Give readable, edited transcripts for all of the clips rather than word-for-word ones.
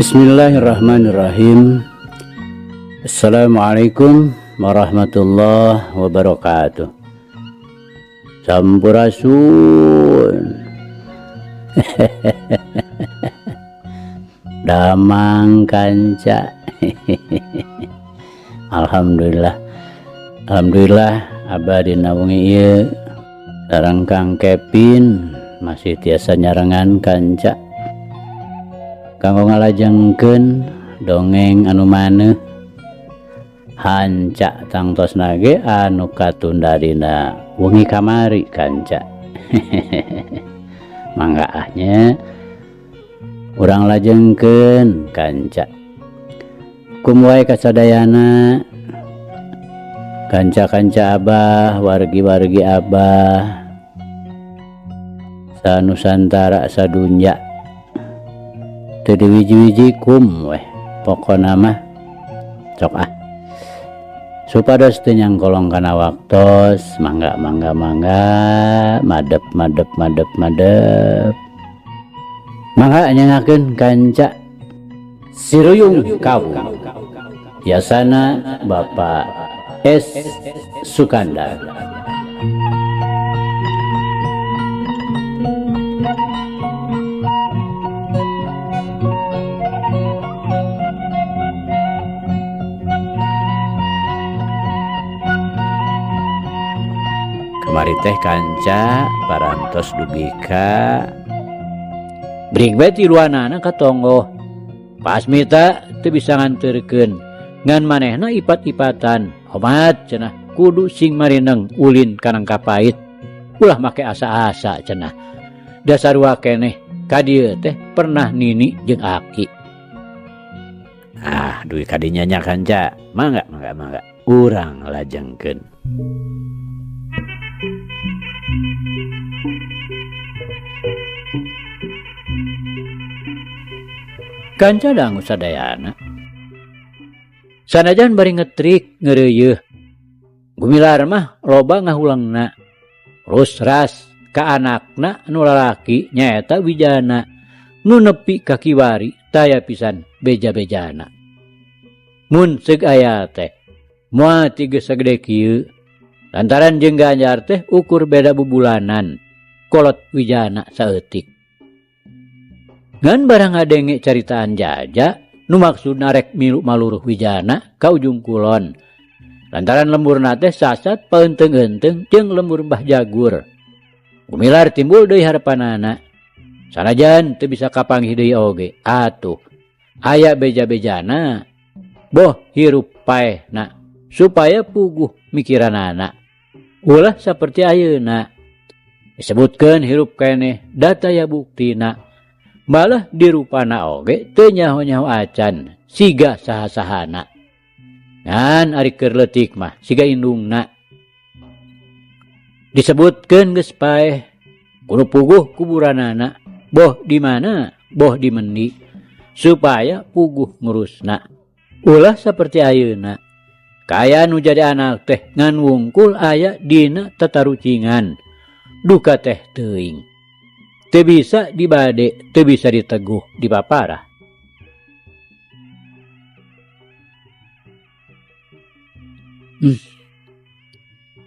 Bismillahirrahmanirrahim. Assalamualaikum warahmatullahi wabarakatuh. Sampurasun. Damang kanca. Alhamdulillah. Alhamdulillah abah dina wengi ieu sareng Kang Kevin masih tiasa nyarengan kanca. Kanggo ngalajengkeun dongeng anu maneuh hanca tangtosna ge anu katunda dina wengi kamari kanca. Mangga ah nya urang lajengkeun kanca. Kum wae kasadayana kanca-kanca abah, wargi-wargi abah sanusantara sadunya teu diwiji-wiji kum weh pokona mah sok ah supados teu nyangkolong kana waktos mangga mangga mangga madep madep madep madep mangga nyengakeun kanca Siruyung Kawung yasana Bapak S Sukandar. Kamari teh kanca parantos dugi ka bring we tiluanana ka tonggoh. Pasmita teu bisa nganterkeun ngan manehna ipat-ipatan. Omat cenah kudu sing marineng ulin ka nangka pait. Ulah make asa-asa cenah. Dasar wa keneh ka dieu teh pernah nini jeung aki. Ah, duit kadinya nya kanca. Mangga, mangga, mangga. Urang lajengkeun. Kanca dangu sadayana. Sanajan bari ngetrik ngeureuyeeh. Gumilar mah loba ngahulengna. Rusras ka anakna nu lalaki nyaeta Wijana nu nepi ka kiwari taya pisan beja-bejana. Mun seug aya teh moal ti geus sagede kieu. Lantaran jeung Ganjar teh ukur beda bubulanan kolot Wijana saeutik. Ngan barang ngadenge caritaan Jaja nu maksudna rek milu maluruh Wijana ka ujung kulon. Lantaran lemburna teh sasat paeunteung-eunteung jeung lembur Mbah Jagur. Gumilar timbul deui harepanana. Sanajan teu bisa kapanggih deui oge, atuh aya beja-bejana. Boh hirup paehna supaya puguh mikiranana. Ulah saperti ayeuna. Disebutkeun hirup keneh da taya buktina. Malah dirupana oge teu nyaho-nyaho acan siga saha-sahana. Ngan ari keur leutik mah siga indungna. Disebutkeun geus paeh kudu puguh kuburanana boh di mana boh di mendi supaya puguh ngurusna. Ulah saperti ayeuna. Kaayaan nu jadi anak teh ngan wungkul aya dina tatarucingan. Duka teh teuing. Teu bisa dibade, teu bisa diteguh, dipaparah.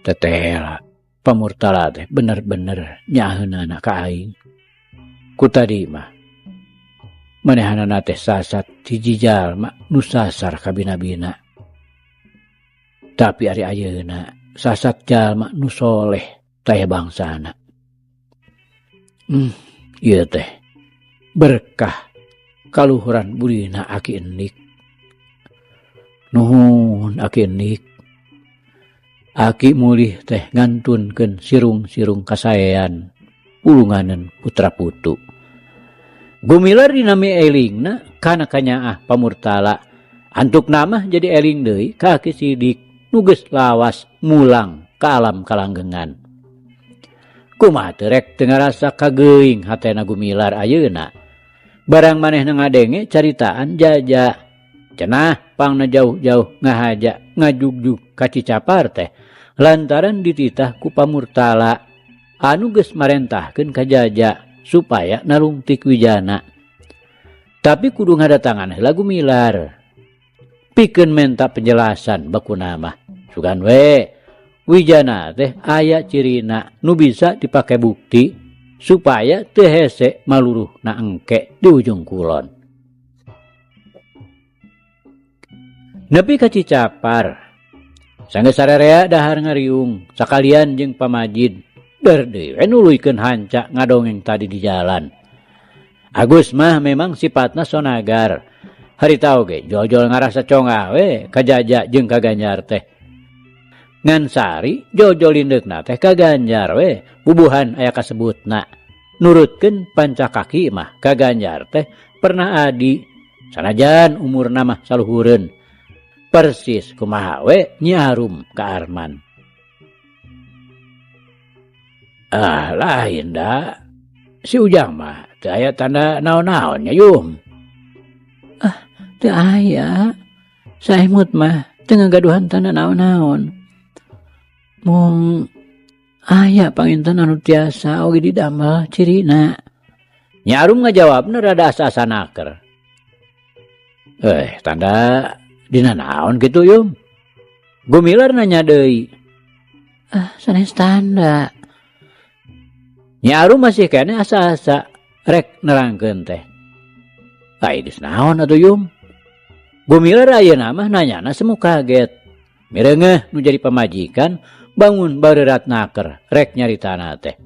Tetela, pamurtala teh bener-bener nyaaheunana ka aing. Ku tadi mah manehanana teh sasat hiji jalma nu sasar ka bina-bina. Tapi ari ayeuna sasat jalma nu soleh teh bangsana. Ieu teh berkah kaluhuran budina Aki Endik. Nuhun Aki Endik. Aki mulih teh ngantunkeun sirung-sirung kasaean pulunganeun putra putu. Gumilar dinami elingna kana kanyaah pamurtala. Antuk namah jadi eling deui ka Aki Sidik nu geus lawas mulang ka alam kalanggengan. Kumaha teu rek teu ngarasa kageuing hatena Gumilar ayeuna. Barang manehna ngadenge caritaan Jaja. Cenah pangna jauh-jauh ngahaja ngajugjug ka Cicapar teh lantaran dititah ku pamurtala anu geus marentahkeun ka Jaja supaya nalungtik Wijana. Tapi kudu ngadatangan heula Gumilar. Pikeun menta penjelasan bakuna mah. Sugan we Wijana teh aya cirina nu bisa dipake bukti supaya teu hese maluruhna engke di ujung kulon. Nepi ka Cicapar, sanggeus sarerea dahar ngariung sakalian jeung pamajid deur deui we nuluykeun hanca ngadongeng tadi di jalan. Agus mah memang sipatna sonagar. Harita oge jol-jol ngarasa congah we ka Jaja jeung ka Ganjar teh. Ngan sari jol-jol indeukna teh ka Ganjar we bubuhan aya kasebutna. Nurutkeun panca kaki mah ka Ganjar teh pernah adi sanajan umurna mah saluhureun. Persis kumaha we Nyi Arum ka Arman. Ah lain da si Ujang mah teu aya tanda naon-naon nya Yum. Ah teu aya saemut mah teu ngagaduhan tanda naon-naon. Mung aya panginten anu tiasa oge didamel cirina. Nyi Arum ngajawabna rada asa-asa naker. Tanda dina naon kitu Yum? Gumilar nanya deui. Ah, sanes tanda. Nyi Arum masih keneh asa-asa rek nerangkeun teh. Ai geus naon atuh Yum? Gumilar ayeuna mah nanyana semu kaget. Mireungeuh nu jadi pamajikan bangun bareurat naker rek nyaritana teh.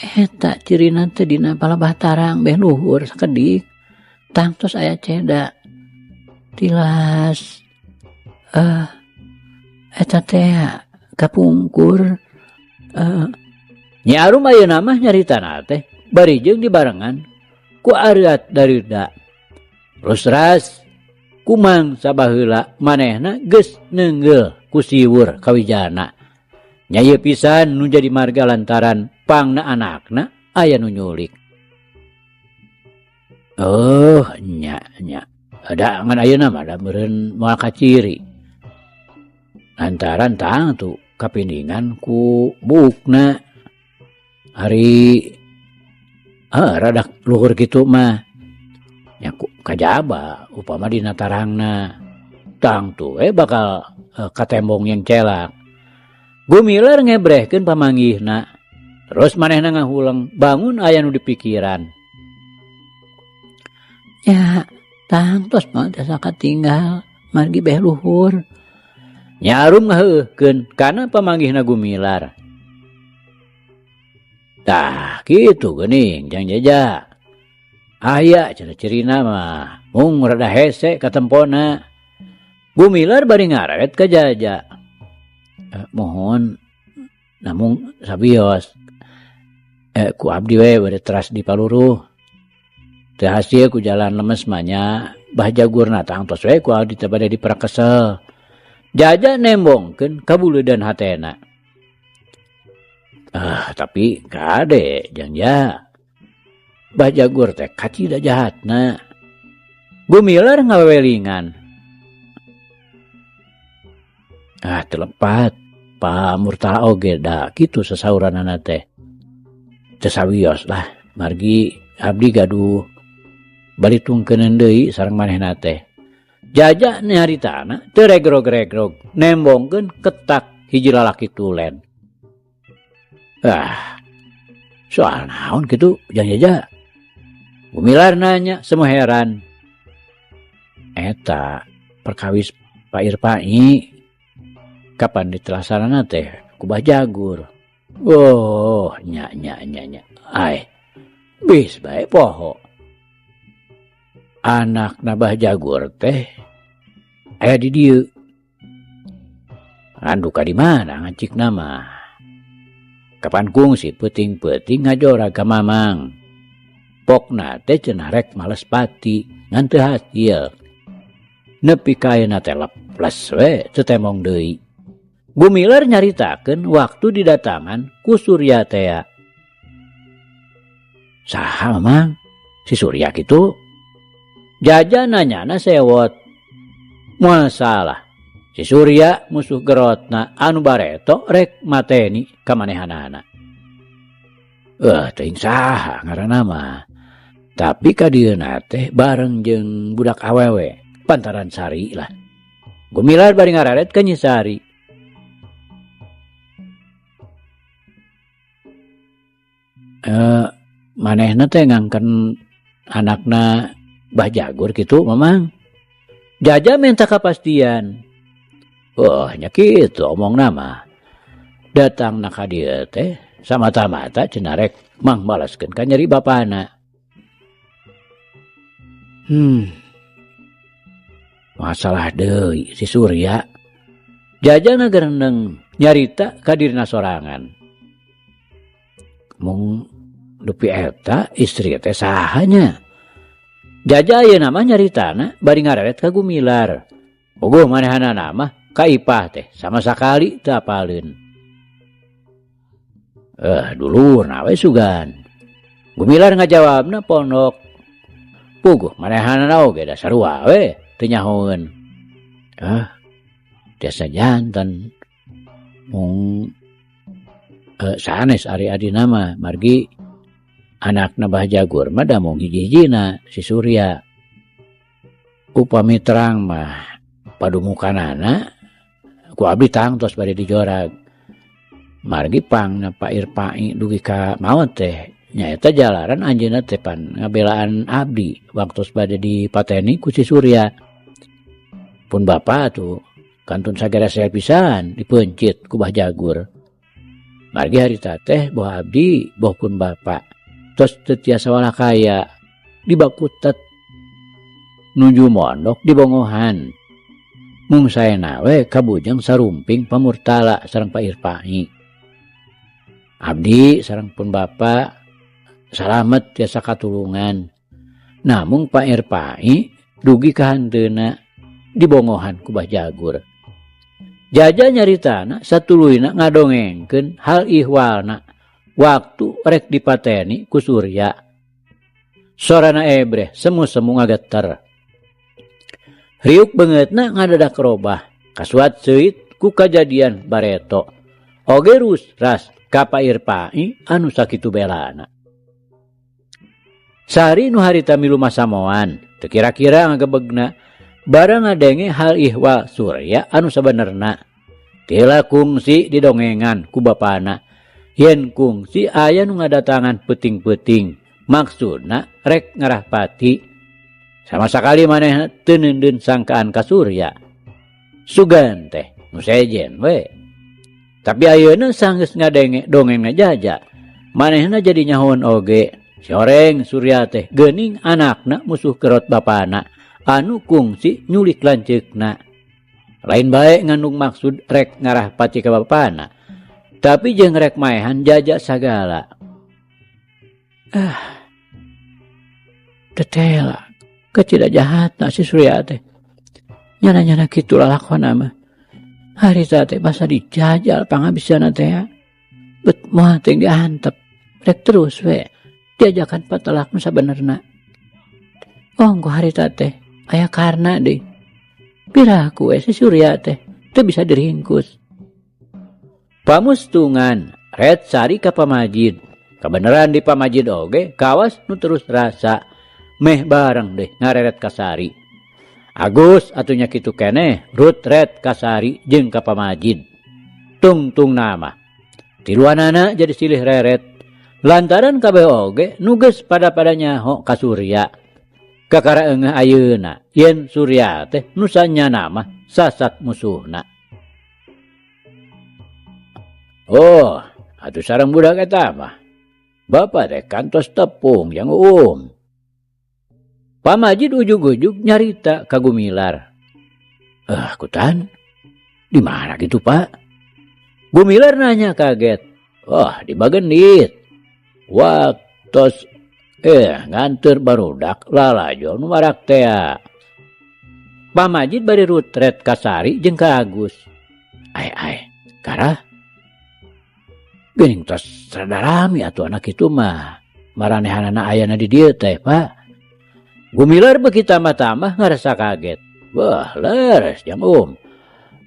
Eta cirina teh dina palebah tarang beh luhur sakedik. Tangtos aya ceda. Tilas eta teh kapungkur. Nyi Arum ayeuna mah nyaritana teh bari jeung dibarengan ku areuat dareuda. Rusras kumang sabaheula manehna geus neunggeul ku siwur ka Wijana. Nya ieu pisan nu jadi marga lantaran pangna anakna aya nu nyulik. Oh nya nya da ngan ayeuna mah da meureun moal kaciri. Lantaran tangtu kapindingan ku buukna. Ari rada luhur kitu mah nya ku kajaba upama dina tarangna tangtu we bakal katembong yang celak. Gumilar ngebrehkeun pamanggihna. Terus manehna ngahuleng bangun aya nu dipikiran. Ya tangtos mah tiasa katinggal margi beh luhur. Nyi Arum ngaheueuhkeun kana pamanggihna Gumilar. Tah kitu geuning Jang Jaja. Aya cenah cirina mah mung rada hese katempona. Gumilar bari ngaret ka Jaja. Mohon namung sabios ku abdi we bade teras di paluruh. Teu hasil ku jalan lemes mah nya bah jagurna tangtos we ku abdi teh bade diperekesel. Jaja nembongkeun kabuleudan hatena. Ah, tapi kade Jang Ja. Bah Jagur teh kacida jahatna. Gumilar ngawewelingan. Ah, telepat. Pak Murtala oge da kitu sasauranana teh. Teu sawios lah, margi abdi gaduh balitungkeuneun deui sareng manehna teh. Jaja nyaritana teu regrog-regrog, nembongkeun ketak hiji lalaki tulen. Ah, soal naon kitu Jang Jaja? Gumilar nanya semu heran. Eta perkawis Pak Irpai kapan ditelasanana teh ku Bah Jagur. Oh, nya nya nya nya. Ai, bis bae poho. Anak Bah Jagur teh aya di dieu. Anduka di mana ngancikna mah? Kapan kungsi peuting-peuting ngajora ka Mamang. Pokna teh cenah rek males pati ngan teu hasil. Nepi ka ayeuna teh leples we teu temong deui. Gumilar nyaritakeun waktu didatangan ku Surya tea. Saha Mamang? Si Surya kitu? Jaja nanyana sewot. Moal salah. Si Surya musuh gerotna anu bareto rek mateni ka manehanana. Teuing saha ngaranna mah. Tapi ka dieuna teh bareng jeung budak awewe pantaran Sari lah. Gumilar bari ngararet ka Nyi Sari. Manehna teh ngangken anakna Bah Jagur kitu Mamang. Jaja minta kapastian. Oh, nya kitu omongna mah. Datangna ka dieu teh samata-mata cenah rek mang balaskeun ka nyeri bapana. Masalah deui si Surya. Jaja ngagerendeng nyarita ka dirina sorangan. Mung dupi eta istri teh saha nya. Jaja ayeuna mah nyaritana bari ngareret ka Gumilar. Puguh manehanana mah ka Ipah teh sama sakali teu apaleun. Dulurna we sugan. Gumilar ngajawabna pondok. Puguh manehanana oge da sarua we teu nyahoeun. Tiasa janten. Mung sanes ari adina mah margi anakna Bah Jagur mah da mung hiji-hijina si Surya. Upami terang mah padumukanana ku abdi tangtos bade dijorag. Margi pangna Pak Irpai dugi ka maot teh nyaeta jalaran anjeunna teh pan ngabelaan abdi waktos bade dipateni ku si Surya. Pun bapa tuh kantun sagara saya pisan dipeuncit ku Bah Jagur. Margi harita teh boh abdi boh pun bapa tos teu tiasa walakaya dibakutet nuju mondok di bongohan. Mung saena we kabujeng sarumping pamurtala sareng Pak Irpai. Abdi sareng pun bapa salamet tiasa katulungan. Namung Pak Irpai dugi ka hanteuna dibongohan ku Bah Jagur. Jaja nyaritana satuluyna ngadongengkeun hal ihwalna waktu rek dipateni ku Surya. Sorana ebreh semu-semu ngageter. Riuk beungeutna ngadadak robah, kasuat seuit ku kajadian bareto. Oge ras ka Pak Irpai anu sakitu belana. Sari nu harita milu masamoan, teu kira-kira ngagebegna barang ngadenge hal ihwal Surya anu sabenerna. Tila kungsi didongengan ku bapana. Yen kungsi aya nu ngadatangan peuting-peuting, maksudna rek ngarahpati. Sama sakali manehna teu neundeun sangkaan ka Surya. Sugan teh nu sejen we. Tapi ayeuna sanggeus ngadenge dongengna Jaja, manehna jadi nyahoan oge. Soreng Surya teh geuning anakna musuh kerot bapana anu kungsi nyulik lanceukna. Lain bae ngandung maksud rek ngarahpati ka bapana, tapi jeung rek maehan Jaja sagala. Tetela kecil jahat si Surya teh. Nyana-nyana kitu lalakona mah. Harita teh basa dijajal pangabisana teh. Bet moal teh diantep. Rek terus we diajakan patelak nu sabenerna. Ongko harita teh aya karna deui. Piraku we si Surya teh teu bisa diringkus. Pamustungan ret sari ka pamajid. Kabeneran di pamajid oge kawas nu terus rasa meh bareng deh ngareret ka Sari. Agus atunya kitu keneh rut ret ka Sari jeung ka pamajid. Tungtung nama. Tiluanana jadi silih reret. Lantaran kabeh oge nu geus pada-pada nyaho ka Surya. Kakara eungeuh ayeuna yen Surya teh nu sanyana mah sasat musuhna. Oh, atuh sareng budak eta mah. Bapa teh kantos tepung jang Uum. Pamajid ujug-ujug nyarita ka Gumilar. Kutan, di mana gitu Pak? Gumilar nanya kaget. Wah, di Bagendit. Waktos nganteur barudak lalajo nu marak tea. Pamajid bari rutret ka Sari jeung ka Agus. Ai ai, karah. Geuning tos rada rami atuh anak itu mah. Maranehanana ayana di dieu teh, Pak. Gumilar beuki tambah-tambah ngarasa kaget. Wah, leres jang Um.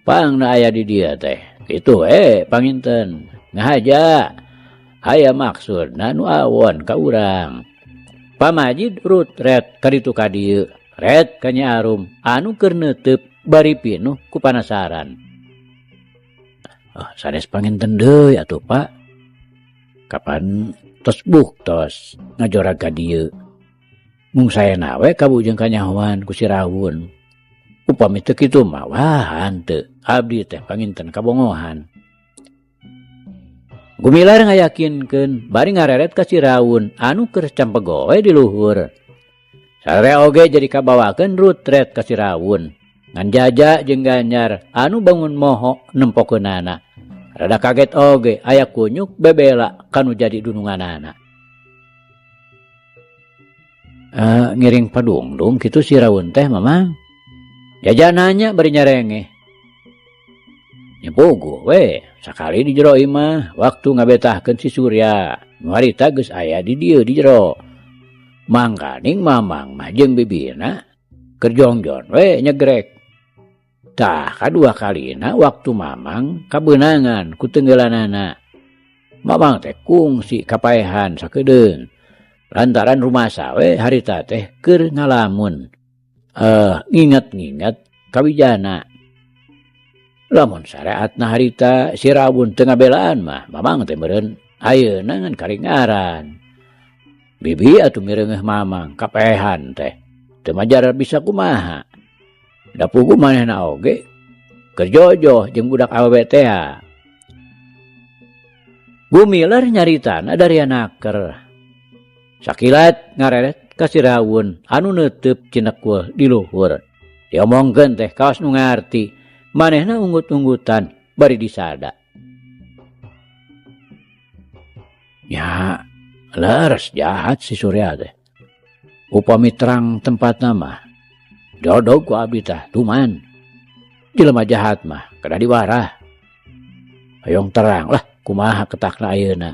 Pangna aya di dieu teh. Kitu we panginten. Ngahaja. Aya maksudna nu awon ka urang. Pamajid rutret ka ditu ka dieu, ret ka Nyi Arum anu keur neuteup bari pinuh ku panasaran. Oh, sanes panginten deui atuh, Pak. Kapan tos buktos ngajorag ka dieu. Mung saena we kabujeng kanyahoan ku si Rawun. Upami teu kitu mah wah henteu, abdi teh panginten kabongohan. Gumilar ngayakinkeun bari ngareret ka si Rawun anu keur campegoe di luhur. Sararea oge jadi kabawakeun rutret ka si Rawun. Ngan Jaja jeung Ganjar anu bangun moho nempokeunana. Rada kaget oge aya kunyuk bebela kanu jadi dununganana. Ngiring padungdung kitu si Rawun teh Mamang. Jaja nanya bari nyarengeh. Nya puguh we, sakali di jero imah waktu ngabetahkeun si Surya. Nu harita geus aya di dieu di jero. Mangkaning Mamang mah jeung bibina keur jongjon we nyegrek. Tah kadua kalina waktu Mamang kabeunangan ku tenggelanana. Mamang teh kungsi kapaehan sakedeung. Lantaran rumasa we harita teh keur ngalamun. Nginget-nginget kawijana. Lamun sareatna harita si Rawun teu ngabelaan mah Mamang teh meureun ayeuna ngan karingaran. Bibi atuh mireungeuh Mamang kapaehan teh. Teu majar bisa kumaha. Da puguh manehna oge keur jojoh jeung budak awewe teh. Gumilar nyaritana dari anaker. Sakilat ngareret ka si Rawun anu neuteup cinekul di luhur. Diomongkeun teh kawas nu ngarti. Manehna unggut-unggutan bari disada. Nya, leres jahat si Surya teh. Upami terang tempatna mah, dodog ku abdi tah tuman. Jelema jahat mah kedah diwarah. Hoyong terang lah kumaha ketakna ayeuna.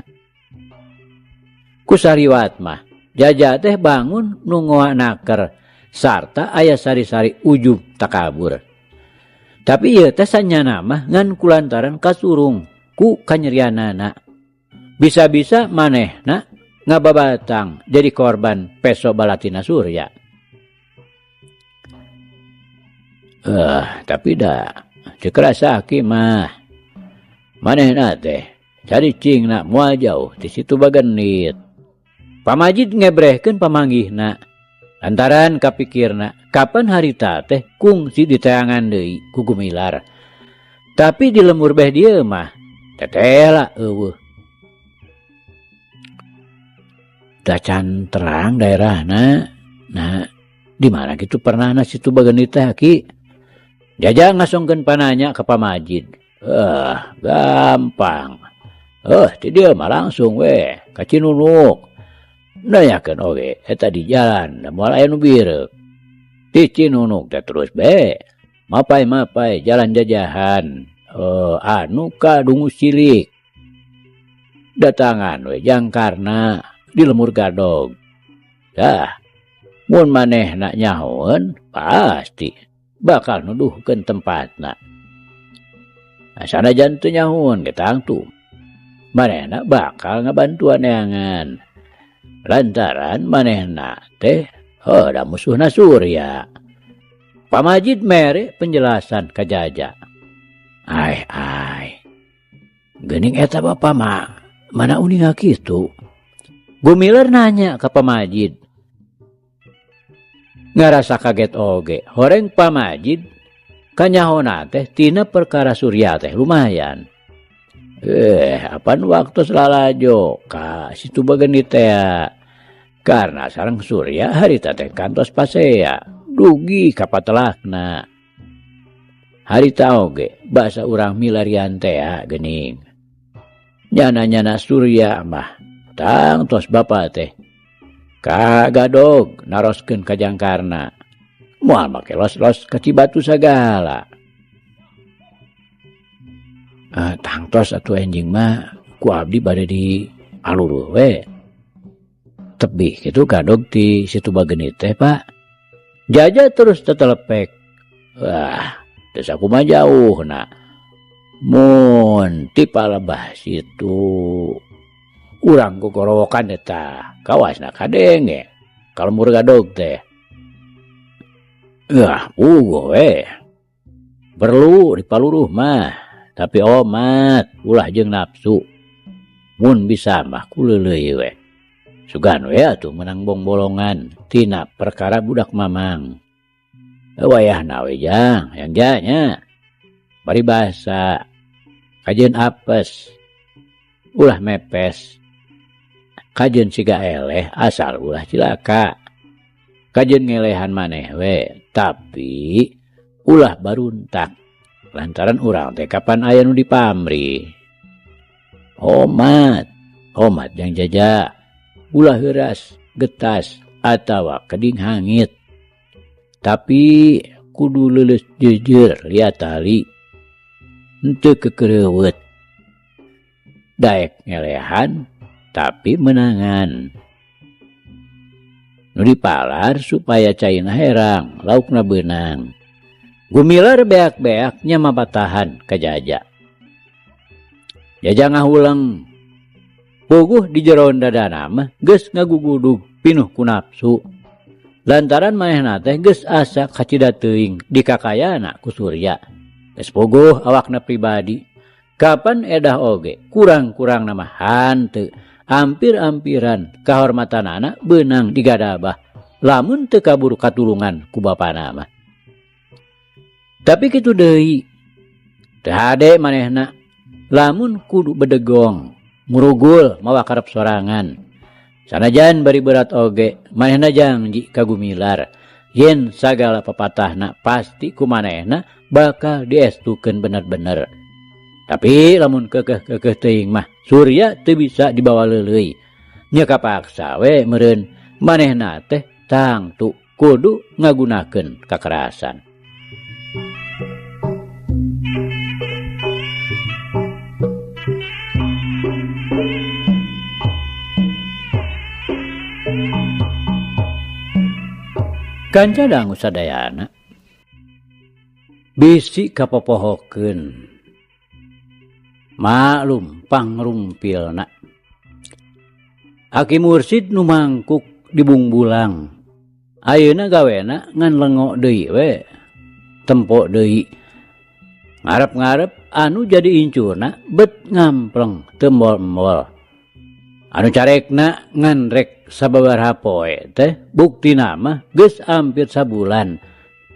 Ku sariwat mah, Jaja teh bangun nu ngoa naker sarta aya sari-sari ujub takabur. Tapi ieu teh sanyana mah ngan kulantaran kasurung ku kanyerianana. Bisa-bisa manehna ngababatang jadi korban peso balatina Surya. Tapi dah ceuk rasa aki mah manehna teh cari cingna moal jauh ti situ bagenit. Pamajid ngebrehkeun pamanggihna. Lantaran kapikirna kapan harita teh kungsi diteangan deui ku Gumilar. Tapi di lembur beh dieu mah tetela eueuh. Da can terang daerahna. Nah, di mana kitu pernahna situ bagenit teh aki? Jaja ngasongkeun pananya ka Pamajid. Gampang. Ti dieu mah langsung we ka Cinunuk. Nanyakeun oge eta di jalan da moal aya nu bireuk. Ti Cinunuk teh terus be mapai-mapai jalan jajahan anu ka Dungu Silik. Datangan we jangkarna di lemur gadog. Dah mun manehna nyahoeun pasti bakal nuduhkeun tempatna. Nah, sanajan teu nyahoeun ge tangtu manehna bakal ngabantuan neangan. Lantaran manehna teh da musuhna Surya. Pamajid mere penjelasan ka Jaja. Ai ai. Geuning eta bapa mah mana uninga kitu? Gumilar nanya ka Pamajid. Ngarasa kaget oge, horeng Pamajid kanyahona teh tina perkara Surya teh lumayan. Apan waktu lalajo ka situ bagenit teh. Karena sareng Surya harita teh kantos pasea, dugi ka patelakna. Harita oge basa urang milarian teh geuning. Nyana-nyana Surya mah tangtos bapa teh. Kagadog naroskeun ka jangkarna. Moal make los-los ka Cibatu sagala. Tangtos atuh enjing mah ku abdi bade di aluruh we. Tebih kitu gadog ti situ bagenit teh, Pak. Jaja terus tetelepek. Wah, teu sakumaha jauhna. Mun ti palebah situ urang gogorowokan eta kawasna kadenge. Ka lembur gadog teh. Ah, puguh we. Perlu dipaluruh mah, tapi omat ulah jeung nafsu. Mun bisa mah ku leuleui we. Sugan we atuh meunang bongbolongan tina perkara budak mamang. Wayahna we jang, yang janya. Paribasa kajeun apes ulah mepes. Kajeun siga eleh asal ulah cilaka. Kajeun ngelehan maneh we, tapi ulah baruntak. Lantaran urang teh kapan aya nu dipamrih. Omat, omat jang jaja. Ulah heuras, getas atawa keding hangit. Tapi kudu leuleus jeujeur liat tali. Henteu kekereuweut. Daek ngelehan tapi menangan. Nu dipalar supaya caina herang, laukna beunang. Gumilar beak-beak nya mapatahan ka Jaja. Jaja ngahuleng. Puguh di jeroan dadana mah geus ngagugudug pinuh ku nafsu. Lantaran manehna teh geus asa kacida teuing dikakayana ku Surya. Geus puguh awakna pribadi. Kapan edah oge kurang-kurang nama hanteu. Ampir-ampiran kahormatanana beunang digadabah. Lamun teu kaburu katulungan ku bapana mah. Tapi kitu deui. Teu hade manehna lamun kudu bedegong, murugul mawa karep sorangan. Sanajan bari berat oge, manehna janji ka Gumilar yen sagala papatahna pasti ku manehna bakal diestukeun bener-bener. Tapi lamun keukeuh-keukeuh teuing mah Surya teu bisa dibawa leuleui. Nya kapaksa we meureun manehna teh tangtu kudu ngagunakeun kakerasan. Kanca dangu sadayana bisi kapopohokeun. Maklum pangrumpilna. Aki Mursid nu mangkuk dibungbulang. Ayeuna gawena ngan lengo deui we. Tempo deui. Ngarep-ngarep anu jadi incuna bet ngampleng teu embol-embol. Anu carekna ngan rek sababaraha poe teh buktina mah geus hampir sabulan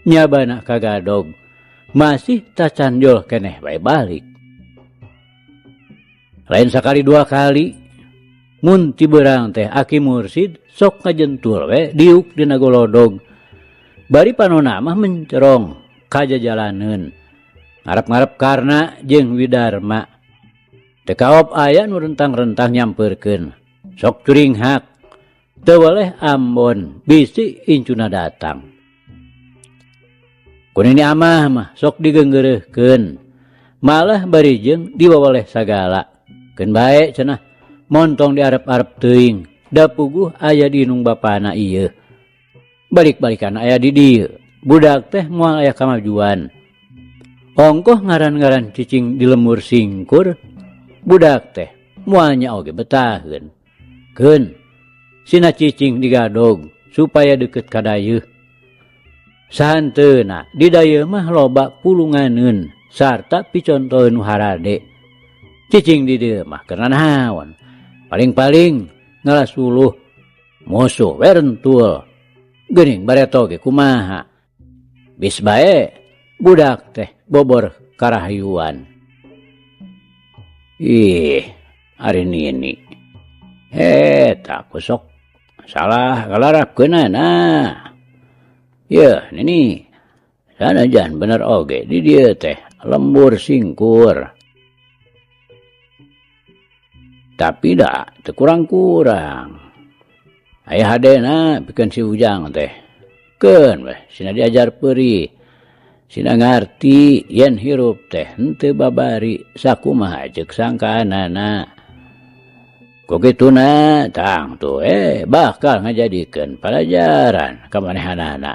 nyabana kagadog. Masih tacanjol keneh bae balik. Lain sakali dua kali mun ti beurang teh Aki Mursid sok ngajentul we diuk dina golodog. Bari panona mah mencerong kajajalaneun. Ngarep-ngarep Karna jeung Widarma. Teu kaop aya nu rentang-rentang nyampeurkeun. Sok curinghak. Teu weleh Ambon bisi incuna datang. Ku nini amah mah sok digeunggeureuhkeun. Malah bari jeung diwaweleh sagala. Keun bae cenah montong diarep-arep teuing da puguh aya di inung bapana ieu. Balik-balikan aya di dieu. Budak teh moal aya kamajuan. Ongkoh ngaran-ngaran cicing di lemur singkur, budak teh moal nya oge betaheun. Keun sina cicing digadog supaya deukeut ka dayeuh. Sahanteuna di dayeuh mah loba pulunganeun sarta picontoeun nu harade. Cicing di dieu mah keur nanaon. Paling-paling ngalasuluh musuh we rentul. Geuning bareto ge kumaha. Bis bae budak teh bobor karahayuan. Ih, ari nini. Eta ku sok salah ngalarapkeunana. Yeuh nini, sanajan bener oge di dieu teh lembur singkur. Tapi da teu kurang-kurang. Aya hadena pikeun si Ujang teh. Keun weh sina diajar peurih. Sina ngarti yen hirup teh henteu babari sakumaha ceuk sangkaanana. Ku kituna tangtu bakal ngajadikeun palajaran ka manehanana.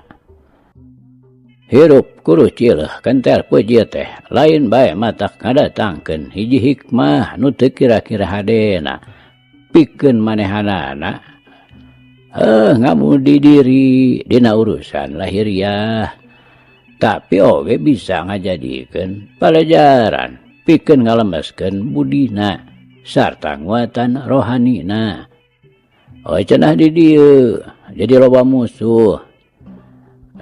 Hirup kudu cileuh kentel puji teh lain bae matak ngadatangkeun hiji hikmah nu teu kira-kira hadena pikeun manehanana. Heuh ngamudi diri dina urusan lahiriah. Tapi oge bisa ngajadikeun palajaran pikeun ngalemeskeun budina sarta nguatan rohanina. Oh cenah di dieu jadi loba musuh.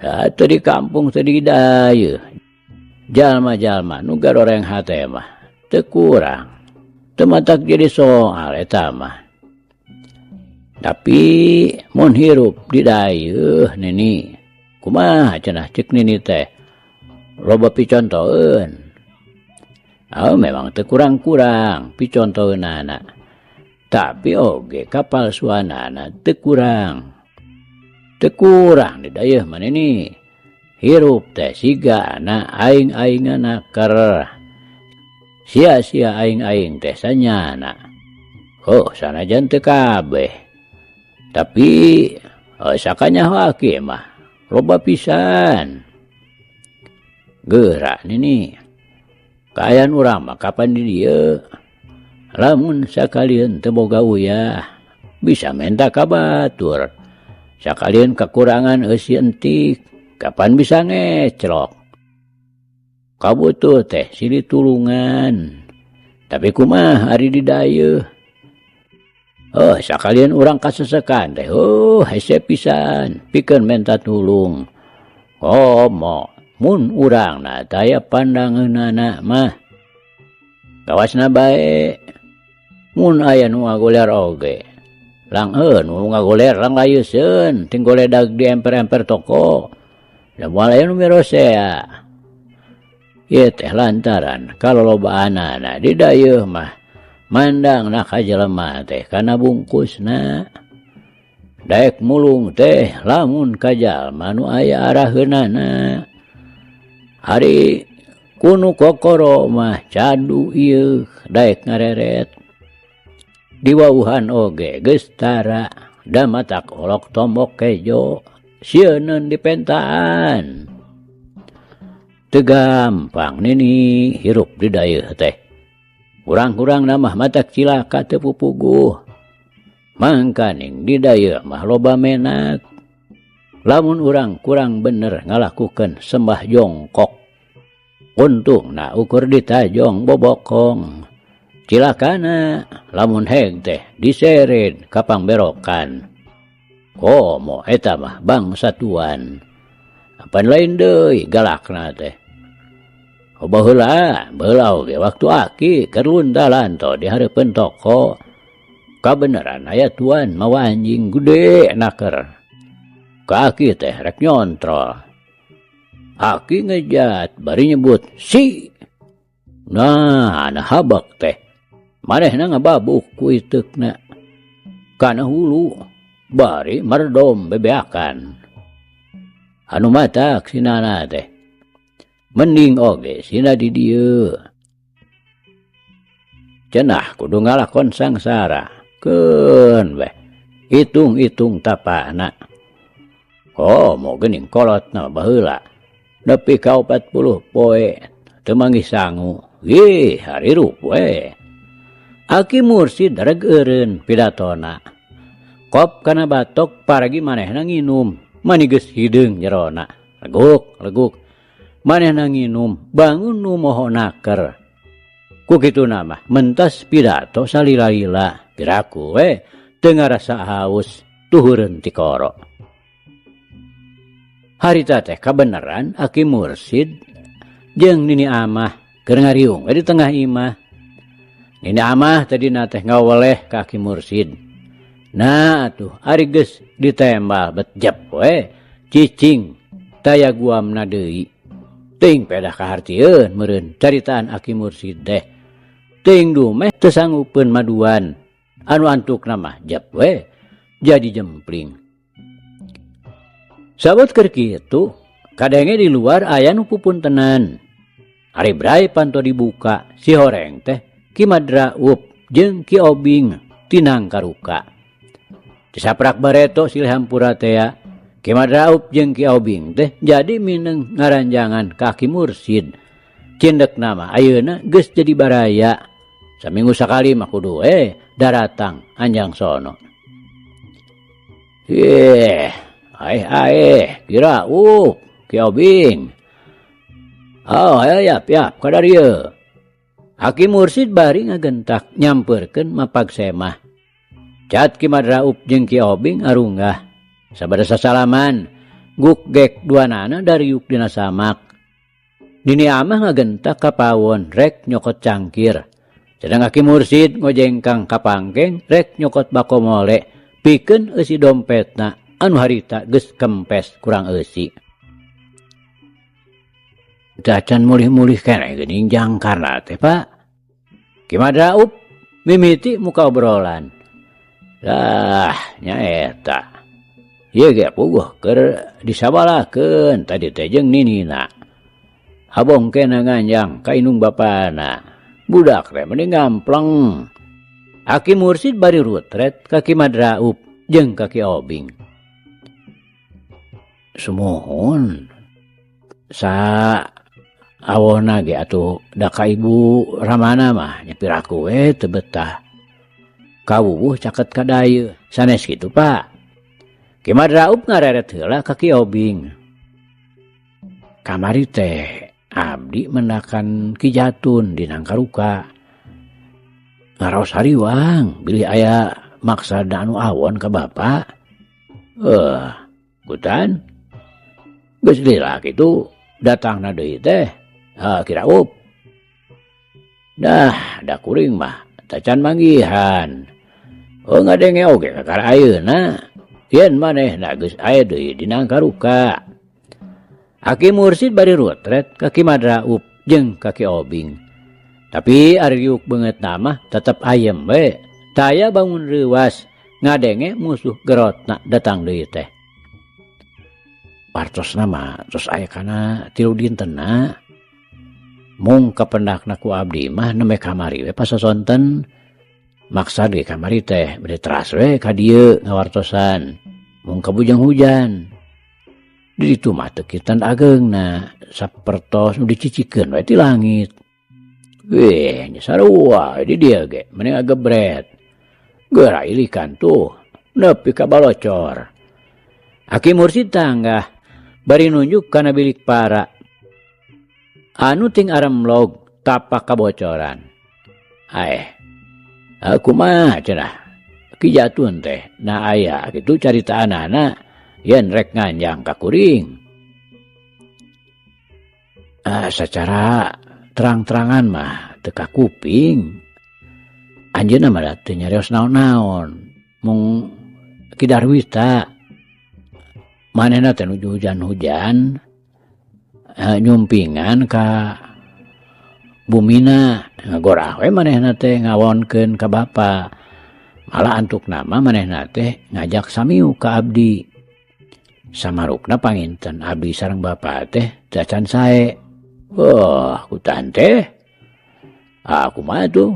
Ya teu di kampung teu di dayeuh. Jalma-jalma nu garoreng hate mah teu kurang. Teu matak jadi soal eta mah. Tapi mun hirup di dayeuh nini kumaha cenah ceuk nini teh loba picontoeun. Oh memang teu kurang-kurang picontoeunana. Tapi oge kapalsuanana teu kurang. Teu kurang di dayeuh mah nini. Hirup teh sigana aing-aingan naker. Sia-sia aing-aing teh sanyana. Oh sanajan teu kabeh. Tapi oh, sakanyaho aki mah loba pisan. Geura nini. Kaayaan urang mah kapan di dieu. Lamun sakalieun teu boga uyah bisa menta ka batur. Sakalieun kakurangan eusi entik kapan bisa ngeclok. Kabutuh teh silih tulungan. Tapi kumaha ari di dayeuh. Oh sakalieun urang kasesekan teh oh hese pisan pikeun menta tulung. Komo mun urangna taya pandangeunana mah. Kawasna bae mun aya nu ngagoler oge. Langeun nu ngagoler lang layeuseun ting goledag di emper-emper toko. Da moal aya nu mirosea. Ieu teh lantaran kalolobaanana di dayeuh mah mandangna ka jelema teh kana bungkusna. Daek mulung teh lamun ka jalma nu aya araheunana. Ari kunu kokoro mah cadu ieu daek ngareret. Diwauhan oge geus tara da matak olok tombok kejo sieuneun dipentaan. Teu gampang nini hirup di dayeuh teh. Kurang-kurangna mah matak cilaka teu pupuguh. Mangkaning di dayeuh mah loba menak. Lamun urang kurang bener ngalakukeun sembah jongkok. Untungna ukur ditajong bobokong. Cilakana lamun heg teh diseret ka pangberokan. Komo eta mah bangsa tuan. Apan lain deui galakna teh. Oh, baheula, baheula oge waktu aki keur lunta-lanto di hareupeun toko. Kabeneran aya tuan mawa anjing gede naker. Ka aki teh rek nyontrol. Aki ngejat bari nyebut si. Nah, nah habak teh. Manehna ngababuk ku iteukna. Kana hulu bari merdom bebeakan. Anu matak sinana teh. Mending oge sina di dieu. Cenah kudu ngalakon sangsara. Keun weh. Hitung-hitung tapana. Oh, mau geuning kolotna baheula. Nepi ka 40 poe teu manggih sangu. Ih, harirup we. Aki Mursid reg eureun pidatona. Kop kana batok paragi manehna nginum. Mani geus hideung jerona. Leguk, leguk. Manehna nginum, bangun nu moho naker. Ku kituna mah mentas pidato salila-lila. Piraku we teu ngarasa haus tuhureun tikoro. Harita teh kabeneran Aki Mursid jeung Nini Amah keur ngariung we di tengah imah. Nini Amah tadina teh ngaweleh ka Aki Mursid. Nah atuh ari geus ditembal bet jep we cicing taya guamna deui. Teuing pedah kahartieun meureun caritaan Aki Mursid teh. Teuing dumeh teu sanggupeun maduan. Anu antukna mah jep we jadi jempling. Sabot keur kitu, kadenge di luar aya nu pupuntenan. Ari bray panto dibuka, si horeng teh Ki Madraup jeung Ki Obing tinang karuka. Disaprak bareto silih hampura tea, Ki Madraup jeung Ki Obing teh jadi mineng ngaranjangan ka Ki Mursid. Cindekna mah ayeuna geus jadi baraya. Saminggu sakali mah kudu daratang anjang sono. Ih, aeh aeh, Ki Raup, Ki Obing. Oh, ayo yap yap ka darieu. Aki Mursid bari ngagentak nyampeurkeun mapag semah. Cat Ki Madraup jeung Ki Obing arunggah. Sabada sasalaman, guk gek duanana dariuk dina samak. Nini Amah ngagentak ka pawon rek nyokot cangkir. Sedang Aki Mursid ngojengkang ka pangkeng rek nyokot bako mole pikeun eusi dompetna anu harita geus kempes kurang eusi. Teu acan mulih-mulih keneh geuning jangkarna teh, Pak. Ki Madraup mimiti muka obrolan. Lah, nya eta. Ieu ge puguh keur disabalakeun tadi teh jeung ninina. Abong kena nganjang ka indung bapana. Budak teh meni ngampleng. Aki Mursid bari rutret ka Ki Madraup jeung ka Ki Obing. Sumuhun sa awona ge atuh da ka Ibu Ramana mah nya piraku we teu betah. Kawuwuh caket ka dayeuh. Sanes kitu, Pak. Ki Madraup ngareret heula ka Ki Obing. Kamari teh abdi mendakan Ki Jatun di Nangkaruka. Ngaraos hariwang bilih aya maksad anu awon ka bapa. Kutan. Geus lila kitu datangna deui teh. Ha, Ki Raup. Dah, da kuring mah tacan manggihan. Oh, ngadenge oge kakara ayeuna. Yen manehna geus aya deui di Nangkaruka. Aki Mursid bari rutret ka Ki Madraup jeung ka Ki Obing. Tapi ari riuk beungeutna mah tetep ayem we. Taya bangun reuwas ngadenge musuh gerotna datang deui teh. Partosna mah tos aya kana 3 dintenna. Mung kapendakna ku abdi mah nembe kamari we pasasonten. Maksad ge kamari teh bade teras we ka dieu ngawartosan. Mung kabujeng hujan. Di ditu mah teu kitan ageungna, sapertos nu dicicikeun we ti langit. Weh, nya sarua di dieu ge mending agebret. Geura ilikan tuh nepi ka balocor. Aki Mursid tanggah bari nunjuk kana bilik para. Anu ting aremlog tapak kabocoran. Aeh, kumaha cenah Ki Jatun teh na aya kitu caritaanana yen rek nganjang ka kuring. Sacara terang-terangan mah teu kakuping. Anjeunna mah teu nyarios naon-naon. Mung Ki Darwita manehna teh nuju hujan-hujan nyumpingan ka bumina ngagorah we manehna teh ngawonkeun ka bapa. Malah antukna mah manehna teh ngajak samiu ka abdi. Samarukna panginten abdi sareng bapa teh teu acan sae. Wah, kutan teh. Aku mah tuh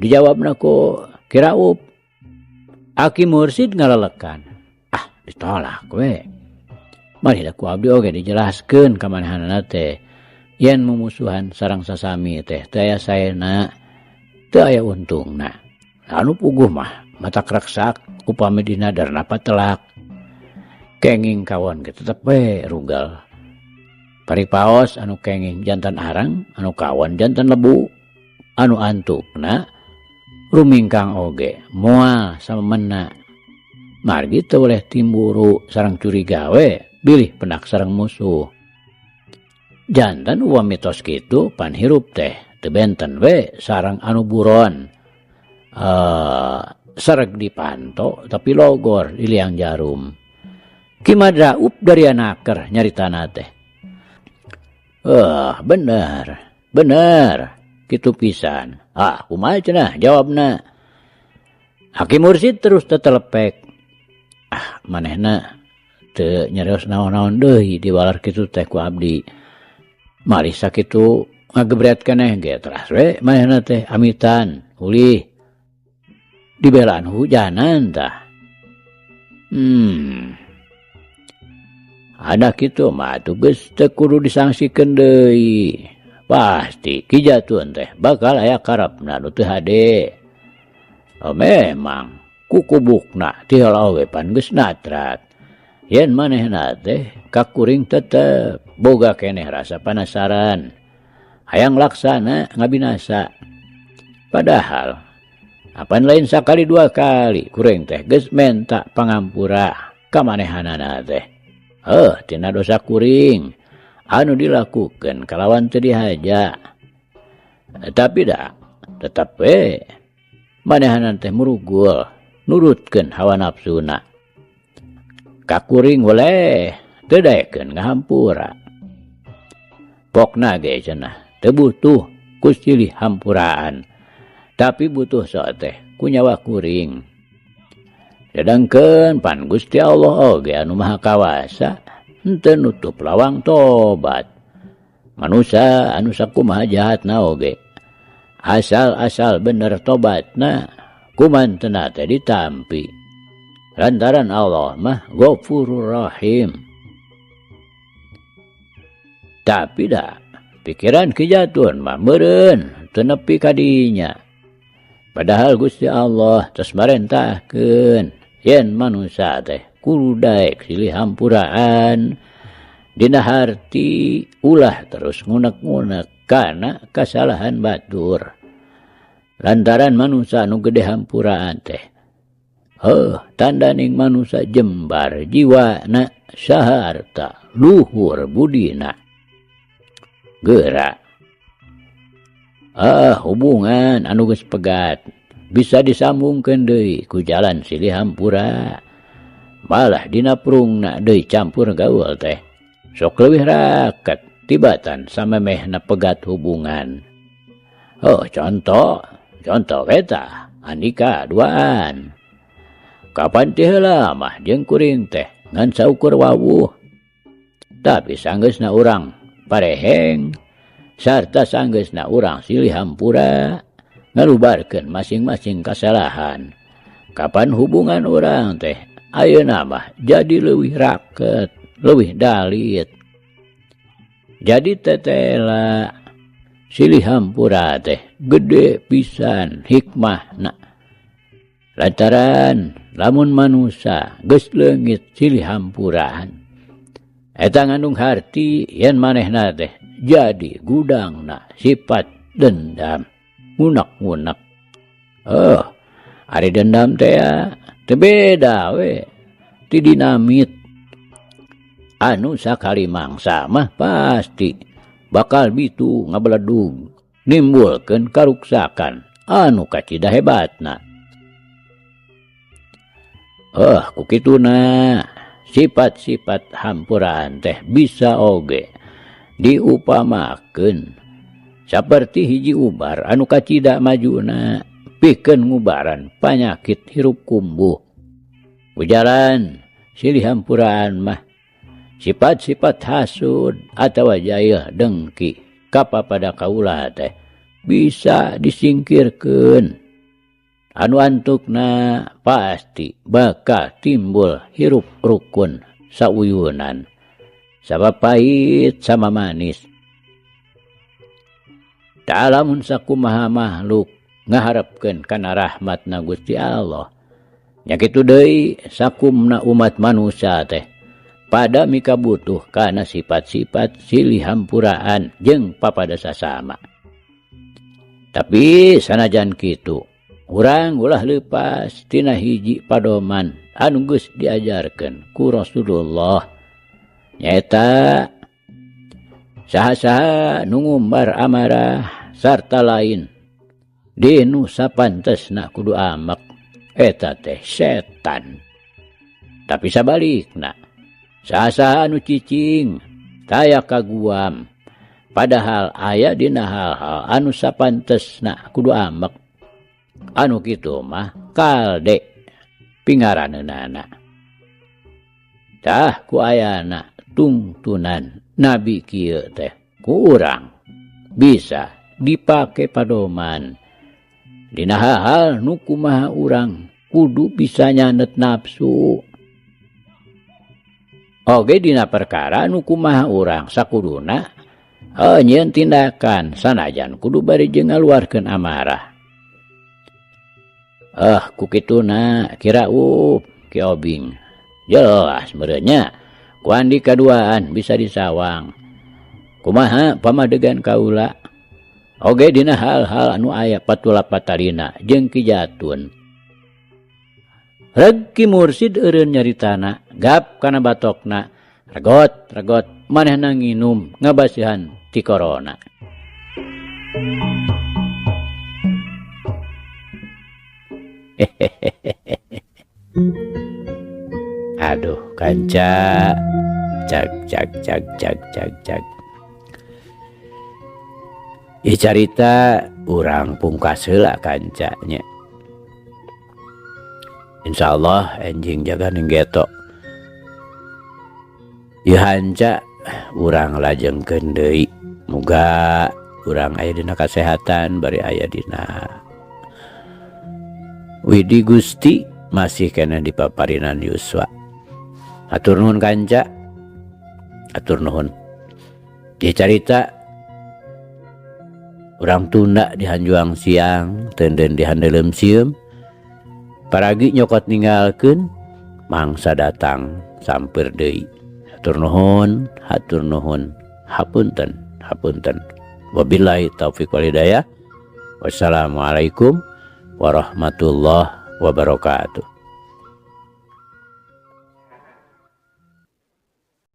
dijawabna ku Ki Raup. Aki Mursid ngalelekan. Ah, ditolak we. Mari da ku abdi oge dijelaskeun ka manehanana teh. Yen mumusuhan sareng sasami teh teu aya saena, teu aya untungna. Anu puguh mah matak reksak upami dina darna patelak. Kenging kawon ge tetep we rugal. Paripaos anu kenging jantan arang, anu kawon jantan lebu, anu antukna rumingkang oge moal samemena. Margi teu boleh timburu sareng curiga we bilih penak sareng musuh. Jantan upami tos kitu pan hirup teh teu benten we sareng anu buron. Sereg dipanto tapi logor di liang jarum. Ki Madraup dari anaker nyaritana teh. Bener, bener, kitu pisan. Ah, kumaha cenah jawabna. Aki Mursid terus tetelepek. Ah, manehna teu nyarios naon-naon deui diwalar kitu teh ku abdi. Malih sakitu ngagebret keneh ge teras we manehna teh amitan ulih. Dibelaan hujanan tah. Ada kitu mah atuh geus teu kudu disangsikeun deui. Pasti Ki Jatun teh bakal aya karepna nu teu hade. Oh, memang. Kukubukna ti heula oge pan geus natrat. Yen manehna teh ka kuring tetep boga keneh rasa panasaran. Hayang laksana ngabinasa. Padahal apan lain sakali dua kali kuring teh geus menta pangampura ka manehanana teh. Heuh tina dosa kuring anu dilakukeun kalawan teu dihaja. Tapi da tetep we manehanan teh murugul nurutkeun hawa nafsuna. Ka kuring weleh teu daekeun ngahampura. Pokna ge cenah teu butuh ku silih hampuraan, tapi butuh sok teh ku nyawa kuring. Sedangkeun pan Gusti Allah oge anu Maha Kawasa henteu nutup lawang tobat. Manusa anu sakumaha jahatna oge asal-asal bener tobatna kumantena teh ditampi. Lantaran Allah mah Ghafurur Rahim. Tapi dah pikiran Ki Jatun mah meureun teu nepi ka dinya. Padahal Gusti Allah tos marentahkeun yen manusa teh kudu daek silih hampuraan dina harti ulah terus ngunek-ngunek kana kasalahan batur. Lantaran manusa nu gede hampuraan teh heuh tandaning manusa jembar jiwana saharta luhur budina. Geura. Hubungan anu geus pegat bisa disambungkeun deui ku jalan silih hampura. Malah dina prungna deui campur gaul teh. Sok leuwih raket tibatan samemehna pegat hubungan. Oh, contoh eta Andika duaan. Kapan ti heula mah jeung kuring teh ngan saukur wawuh. Tapi sanggeusna urang pareheng sarta sanggeusna urang silih hampura ngalubarkeun masing-masing kasalahan. Kapan hubungan urang teh ayeuna mah jadi leuwih raket, leuwih dalit. Jadi tetela silih hampura teh gede pisan hikmahna. Lantaran lamun manusa geus leungit silih hampuraan eta ngandung harti yen manehna teh jadi gudangna sifat dendam, ngunek-ngunek. Ari dendam teh teu beda we ti dinamit. Anu sakali mangsa mah pasti bakal bitu ngabeledug nimbulkeun karuksakan anu kacida hebatna. Ku kituna sifat-sifat hampuraan teh bisa oge diupamakeun saperti hiji ubar anu kacida majuna pikeun ngubaran panyakit hirup kumbuh. Ujaran silih hampuraan mah sifat-sifat hasud atawa jahil dengki kapapada kaula teh bisa disingkirkeun. Anu antukna pasti bakal timbul hirup rukun sauyunan sabab pahit sama manis. Ta'alamun sakumaha makhluk ngaharepkeun kana rahmatna Gusti Allah. Nya kitu deui sakumna umat manusia teh pada mikabutuh kana sifat-sifat silih hampuraan jeung papada sasama. Tapi sanajan kitu urang ulah leupas tina hiji padoman anu geus diajarkeun ku Rasulullah, nyaeta saha-saha nu ngumbar amarah sarta lain dinu sapantesna kudu amek eta teh setan. Tapi sabalikna saha-saha anu cicing taya kaguam padahal aya dina hal-hal anu sapantesna kudu amek anu kitu mah kalde pingaraneunana. Tah ku ayana tungtunan nabi kieu teh ku urang bisa dipake padoman dina hal-hal nu kumaha urang kudu bisa nyanet nafsu. Oge dina perkara nu kumaha urang sakuduna nyieun tindakan sanajan kudu bari jeung ngaluarkeun amarah. Eh ku kituna Ki Raup Ki Obing. Jelas meureun nya ku Andika duaan bisa disawang. Kumaha pamadegan kaula oge dina hal-hal anu aya patula patalina jeung Ki Jatun. Reg Ki Mursid eureun nyaritana gap kana batokna regot regot manehna nginum ngabasihan ti korona. Aduh kanca cag cag cag cag cag cag. Ieu carita urang pungkas heula kanca nya. Insyaallah enjing jaga ning geto. Ieu hanca urang lajengkeun deui. Muga urang aya dina kasehatan bari aya dina Widi Gusti masih keneh di paparinan yuswa. Hatur nuhun kanca. Hatur nuhun. Ieu carita urang tunda di hanjuang siang teunden di handeuleum sieum. Paragi nyokot ninggalkeun mangsa datang sampeur deui. Hatur nuhun, hatur nuhun, hapunten, hapunten. Wabillahi taufiq wal hidayah. Wassalamualaikum warahmatullahi wabarakatuh.